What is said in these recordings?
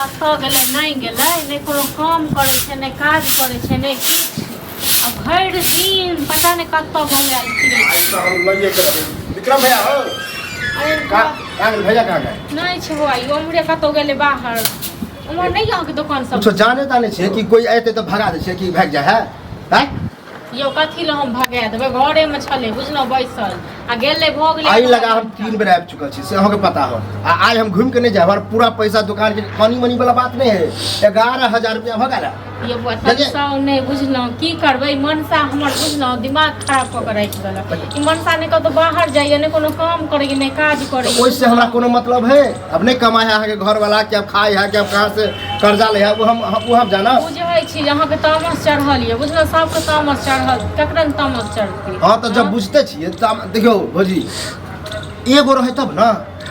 कतऽ गेलै नहि गेलै, नहि कोनो काम करै छै, नहि काज करै छै, नहि किछु। आ भरि दिन पता नहि कतऽ बौआयल फिरै आइ छै। तऽ हम लइए के रहबै। विक्रम भैया हो। अरे। कहाँ कहाँ गेल भैया, कहाँ गए? नहि छै बौआ, ई उम्हरे कतौ गेलै बाहर। उम्हर नहि अहाँके दोकान सब? कुछो जाने ताने छियै कि कोई एतै तऽ भगा दै छियै कि भागि जाइ है आँय? यौ, कथी लए हम भगा देबै? घरेमे छलै बुझलहुँ बैसल, आ गेलै भऽ गेलै। आइ लगा हम 3 बेर आबि चुकल छी, से अहाँके पता हो। आ आइ हम घुमि के नहि जायब। हमर पूरा पैसा दुकान के, कनी मनी वाला बात नहि है, 11,000 रुपया भऽ गेल। यौ बौआ, बुझलियै? तमसाउ नहि बुझलहुँ। की करबै, मनसा हमर बुझलहुँ दिमाग खराब कऽ के राखि देलक। ई मनसा नहि कतहु बाहर जाइए, नहि कोनो काम करैए, नहि काज करैए। ओहिसे हमरा कोनो मतलब है? अब नहीं कमाए है अहाँके घर वाला कि अब खाए है कि अब कहाँ से कर्जा ले है, वो हम जानब। बुझै छी जे अहाँके तामस चढ़ल यऽ बुझलहुँ। सबके तामस चढ़ल, ककरा ने तामस चढ़तै? हाँ, तऽ जब बुझते छियै तब देखियौ भौजी, एगो रहे तब ने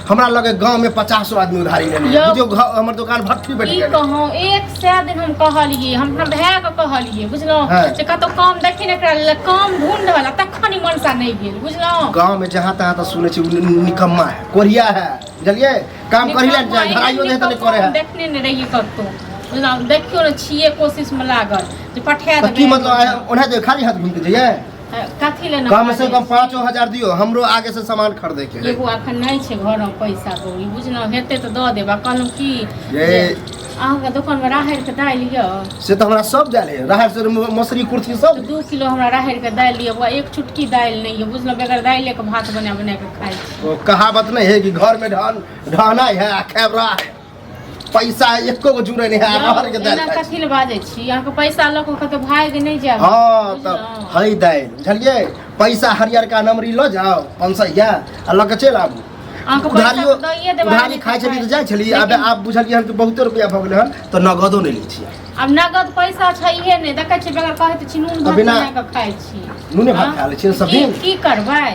हमरा लगे गांव में 50 आदमी उधारी लेने। यौ। बुझियौ, हमर दुकान भट्ठी बैठ की गेल। कहूँ, 100 दिन हम कहलियै, हम अपना भायके कहलियै बुझलहुँ जे कतहु काम देखी ने, एकरा लेल काम ढूंढल, आ तखन ई मनसा नहि गेल बुझलहुँ। गांव में जहाँ तहाँ तऽ सुनै छी उ निकम्मा है, कोरिया है, बुझलियै? काम करी ले निकम्मा, जाए धराइयो एहन दे तऽ नहि निकम्मा करे है। हम देखने नहि रहियै कतहु बुझलहुँ। देखियौ ने, छियै कोशिशमे लागल जे पठा तऽ देबै। की मतलब, आइ ओना जे खाली हाथ घूम के जइयै? कथी ले? कम से कम 5,000 दियौ, हमरो आगे से सामान खरीदे के है। एगो अखन नहि छै घरमे पैसा कौड़ी बुझलहुँ, हेतै तऽ दऽ देब। आ कहलहुँ की ये। जे अहाँके दोकानमे राहड़िके दालि यऽ? से तऽ हमरा सब दालि है, राहड़ से मसुरी, कुर्थी सब। तऽ 2 किलो हमरा राहड़िके दालि लिअ बौआ। एक चुटकी दालि नहि यऽ बुझलहुँ, बगैर दालिएके भात बना बना कऽ खाइ छी। ओ कहावत नहीं है कि घर में ढन ढहना है आ खेबरा है, पैसा एको गो जुड़े नहीं है आ रहर के दालि एना खाइ छी। कथी लए बाजै छी? अहाँके पैसा लऽ कऽ कतौ भागि नहि जायब। हाँ तऽ बुझलहुँ? है दालि, बुझलियै? पैसा हरियरका नमरी लऽ जाउ 500 आ लऽ के चलि आबू। अहाँके पैसा उधारियो दैये देब। उधारी खाइ छली तऽ जाइ छली। आब लेकिन- आब बुझलियै हन कि बहुते रुपया भऽ गेलै हन तऽ नगदो नहि लै छियै। आब नगद पैसा छैहे नहि। देखै छियै, बगैर कहैत छी नून भात बिना- बना कऽ खाइ छी। नूने भात हाँ? खा लै छियै सब की दिन। की करबै,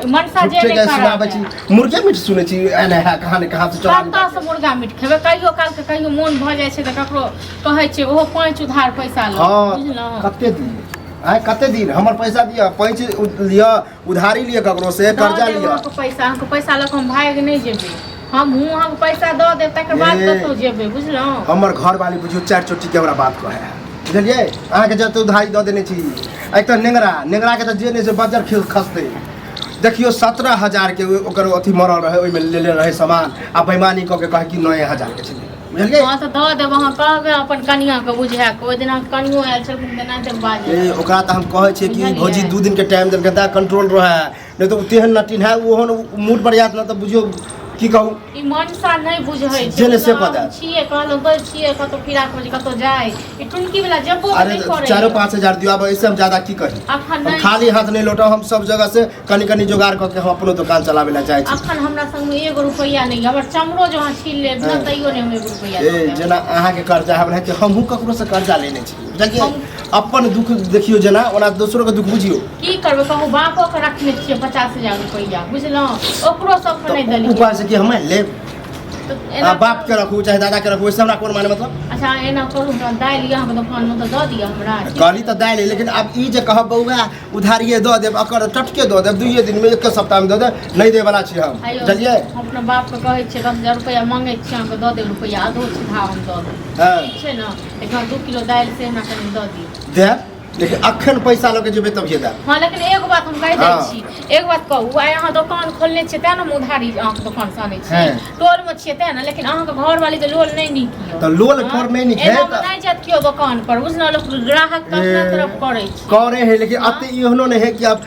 मनसा जे झूठे नहि के सुनाबै करब। छी, मुर्गे मीट सुनै छी एना है, कहाँ ने कहाँ से चोरा कतऽ से मुर्गा मीट खेबै? कहियो काल के कहियो मोन भऽ जाइ छै तऽ ककरो कहै छियै, ओहो पाँच उधार पैसा लऽ। हाँ बुझलहुँ? कते दिन आँय, कते दिन हमर पैसा दिअ? पैंच लिअ, उधारी लिअ, ककरो से दऽ कर्जा देब लिअ। अहाँके पैसा। अहाँके पैसा लऽ कऽ हम भागि नहि जेबै। हमहूँ अहाँके पैसा दऽ देब, तकर बाद ए। कतहु जेबै बुझलहुँ? हमर घरवाली बुझियौ 4 चोटी के हमरा बात कहै है, बुझलियै? अहाँके जते उधारी दऽ देने छी, एक तऽ नेंगरा नेंगराके तऽ जे नहि से बज्जर खेल खसतै। देखियौ, 17,000के ओकर अथी मरल रहै, ओहिमे लेले रहै सामान, आ बेईमानी कऽ के कहै कि 9,000के छलै, बुझलियै? हँ, तऽ दऽ देब। अहाँ कहबै अपन कनिआँके बुझाए कऽ। ओहि दिन अहाँके कनियो आयल छलखिन तऽ एनाहिते बाजै। ए, ओकरा तऽ हम कहै छियै कि बुझलियै? भौजी 2 दिन के टाइम देलकै तऽ कंट्रोल रहै, नहि तऽ ओ तेहन नटिन है, ओहन मूड पर आयत ने तऽ बुझियौ की कहू। ई मनसा नहि बुझै छै। जे नहि से कऽ देत। छियै कहलहुँ तऽ छियै कतहु फिराक मे जे कतहु जाय, ई टुनकी वाला जेबो अरे नहि करै। चारो 5,000 दियौ, आब ऐसे हम ज्यादा की कही? अखन हम नहि। खाली हाथ नहि लौटब। हम सब जगह से कनि कनि जोगाड़ कऽ के हम अपनो दोकान चलाबै लए चाहै छी। अखन हमरा संग मे एगो रुपैआ नहि यऽ। हमर चमरो जो अहाँ छीन लेब ने, तैयो नहि हम एगो रुपैआ ए दऽ देब। जेना अहाँके कर्जा है ओनाहिते हमहूँ ककरो से कर्जा लेने छी, बुझलियै? अपन दुख देखियौ जेना, ओना दोसरोके दुख बुझियौ। की करबै कहू? बापो के रखने छियै 50,000 रुपैआ बुझलहुँ, ओकरो सबके नहि तऽ देलियै। ऊपर से कि हम मानि लेब? तऽ एना आ बाप के रखू चाहे दादा के रखू, ओहिसे हमरा कोन माने मतलब? अच्छा, एना करू, हमरा दालि यऽ अहाँके दोकानमे तऽ दऽ दिअ हमरा। कहली तऽ दालि, लेकिन आब ई जे कहब बौआ उधारिए दऽ देब, अकर टटके दऽ देब, दुइए दिनमे, एक सप्ताहमे दऽ देब, नहि देवला छी हम। आइयो बुझलियै? हम अपना बापके कहै छियै, 10,000 रुपैआ मांगै छियै, अहाँके दऽ देब रुपैआ, आधो सीधा हम दऽ देब। ठीक छै ने? लेकिन 2 किलो दालि से हमरा कनि दऽ दिअ। देब, लेकिन अखन पैसा लऽ के जेबै तभिए देब। हँ, लेकिन एगो बात हम कहि दै छी, एगो बात कहू। आइ अहाँ दोकान खोलने छियै तेँ ने हम उधारी अहाँके दोकानसँ आनै छी। टोलमे छियै तेँ ने, लेकिन अहाँके घरवाली के लोल नहि नीक यऽ। तऽ लोल ठोर नहि नीक है। एनामे नहि जायत केओ दोकान पर बुझलहुँ, लोक ग्राहक के अपना तरफ करै छै। करे है, लेकिन अते एहनो नहि है कि आब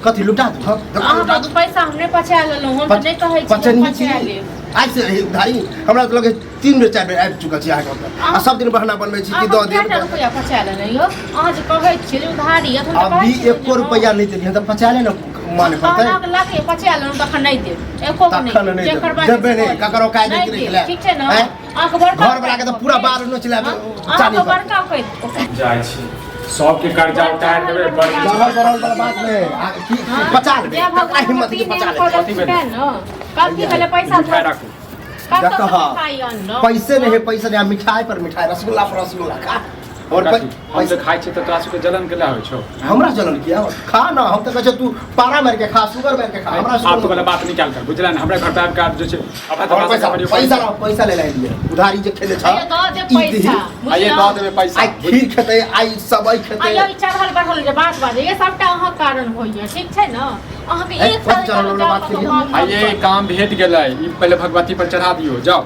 कथी लुटा दू हम दोकान लुटा अहाँके दू। पैसा हम नहि पचा लेलहुँ, हम तऽ नहि कहै छी जे पचनी छी। पचा लेब। आइ से रही उधारी हमरा तऽ लगे 3 बेर 4 बेर आबि चुकल छी अहाँके ओतऽ, आ सब दिन बहाना बनबै छी कि दऽ अहाँ देब। कएटा रुपैआ पचा लेलहुँ यौ? अहाँ जे कहै छियै जे उधारी यऽ, तऽ हम तऽ कहै अभी छियै एको रुपैआ नहि देलियै तऽ पचा ले ने माने पड़तै। कहलक लगे पचा लेलहुँ, तखन नहि देब, एको गो तखन नहि नहि देब। जेकर देब। बात देबै नहि, ककरो काज नहि नहि देब, खेलाएब। ठीक छै ने? आँय? अहाँके बड़का घरवला के तऽ पूरा बाल नोचि लेब चानी अहाँके पर। बड़का कहैत जाइ छी, सबके कर्जा उतार देबै बड़। बढ़ल बढ़ल बला बात नहि आ, की पचा लेबै? जय ककरा भगवान हिम्मत के पचा लेबै? कथी भेलै? कथी भेलै? पैसा मिठाइ राखू। कतऽ देखह। मिठाइ अनलहुँ? पैसे नहीं है, पैसे नहीं। मिठाई पर मिठाई, रसगुल्ला पर रसगुल्ला खा। और कथी? हम तऽ खाइ छियै तऽ तोरा सबके जलन केला होइ छौ? हमरा जलन किया? खा ना, हम तऽ कहै छियौ तू पारा मारि के खा, सुगर मारि के खा, हमरा आब तो वाला बात निकाल कर, बुझला ने? हमरा घर पे आबि के आब जे छै अब और पैसा पैसा रह, पैसा ले लिए उधारी जे खेले छ। आइयो दऽ दे ई पैसा। दही, आइए दऽ देबै पैसा। आइ खीर खेतै, आइ सबई खेतै। आइयो ई चढ़ल बढ़ल जे बात बाजै, ये सबटा अहाँके कारण होइया, ठीक छै ने? अहाँके ए, एक साल कथी चढ़ल बढ़ल बात केलियै? आइए काम भेट गेलै, ई पहिले भगवती पर चढ़ा दियौ, जाउ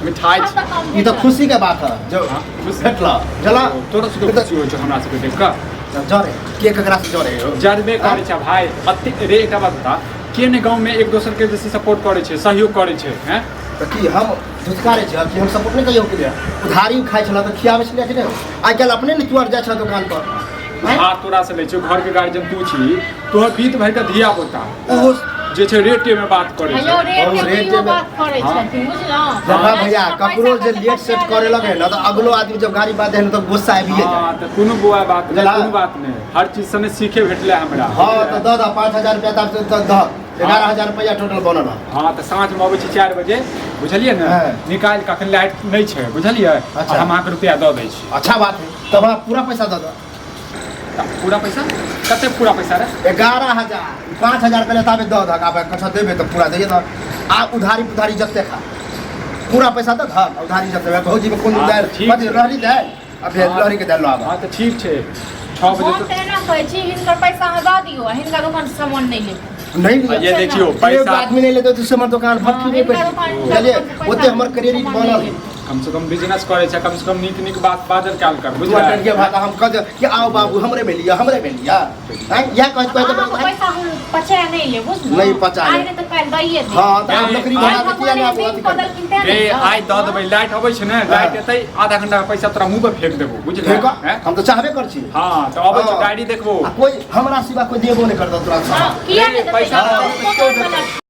मिठाई हम तऽ काम ई तऽ भेटल। खुशी के बात है जो हाँ, खुशी। भेटल जला। तोरा सबके खुशी होइ छौ हमरा सबके देख कऽ? जरे के ककरा से जरे हो? जरबे करै छै भाय। अते रे, एकटा बात बता, के ने गाँव में एक दोसर के जैसे सपोर्ट करै छै, सहयोग करै छै, हैं? तऽ की हम धुतकारै छियै कि हम सपोर्ट नहि कहियो के? उधारी खाइ छलऽ तऽ खियाबै छलियै कि नहि? आइ काल्हि अपने ने तू आर जाइ छह दोकान पर, आँय? हाथ तोरा से लै छियौ, घर के गार्जियन तू छी, तोहर बीत भरि के धिया पुता ओहो जे छै रेटे में बात करै आइयो छै। रेट ओ, के रेटे इहो मे- बात करै हाँ। छथिन, बुझलहुँ? देखा भैया, पैसा ककरो जे कते लेट सेट बचा करे लगे लेबै। ने तऽ अगलो आदमी जब गाड़ी बात है तऽ गुस्सा आबिए जाए। हाँ, तऽ कोनो बुआ बात नहि। बुझला? कोनो बात नहि, हर चीज से सीखे भेटलै हमरा। हाँ तऽ दऽ दऽ 5000 रुपया, तब तऽ दऽ 11,000 रुपया टोटल बनल हँ। हाँ, तऽ साँझ मे अबै छी 4 बजे, बुझलियै ने? हाँ। निकालि कऽ, अखन लाइट नहि छै, बुझलियै? अच्छा। आ हम अहाँके रुपया दऽ दै छी। अच्छा बात है, तब अहाँ पूरा पैसा दऽ दऽ। तऽ पूरा पैसा कते पूरा पैसा रे? 11,000, 5000 कहले ताबे दऽ दहक, आब कछो देबे तऽ पूरा दैए दहक। आ उधारी पुधारी जते खा, पूरा पैसा दऽ दहक, उधारी जते भौजी में कोन हाँ, दालि ठीक कथी छै। रहरी दालि आ फेर हाँ। लहरी के दालि लऽ आबऽ। हाँ, तऽ ठीक छै, 6 बजे हम तऽ एना कहै छी, हिनकर पैसा अहाँ दऽ दियौ आ हिनका दोकान से सामान नहि लेब। नहीं आ लिअ। ये देखियौ एगो पैसा आदमी नहीं लेते तो हमर दोकान हाँ, भटकी नहीं हिनका पड़ि दोकान- बुझलियै? पैसा- ओते हमर क्रेडिट सामान बनल नहि लेब। कम से कम बिजनेस करै छै, कम से कम नीक नीक बात बाजल काल कर, दू बुझलियै? टंकिया भात हम कह दे कि आओ बाबू हमरे में लिया, हमरे में लिया, आँय, इएह कहैत कहैत अहाँके पैसा हम पचा नहि लेब, बुझलहुँ? नहि पचा लेब। आइ नहि तऽ काल्हि दैये देब। हाँ, तऽ आब ए, नौकरी आइ बना के किया नहि आबू भगवान अथी दिन करबै? बदलखिन तें ने। रे, आइ दऽ देबै, लाइट अबै छै ने, लाइट एतै आधा घंटा मे पैसा तोरा मुँह पर फेंक देबो, बुझलियै? फेंकऽ, हैं? हम तऽ चाहबे कर छी। हाँ, तऽ अबै छै। हाँ। डायरी देखबो। आ कोई हमरा सिवा कोई देबो नहि करतौ तोरा। हाँ, किया नहि देतै? पैसा दोकान वाला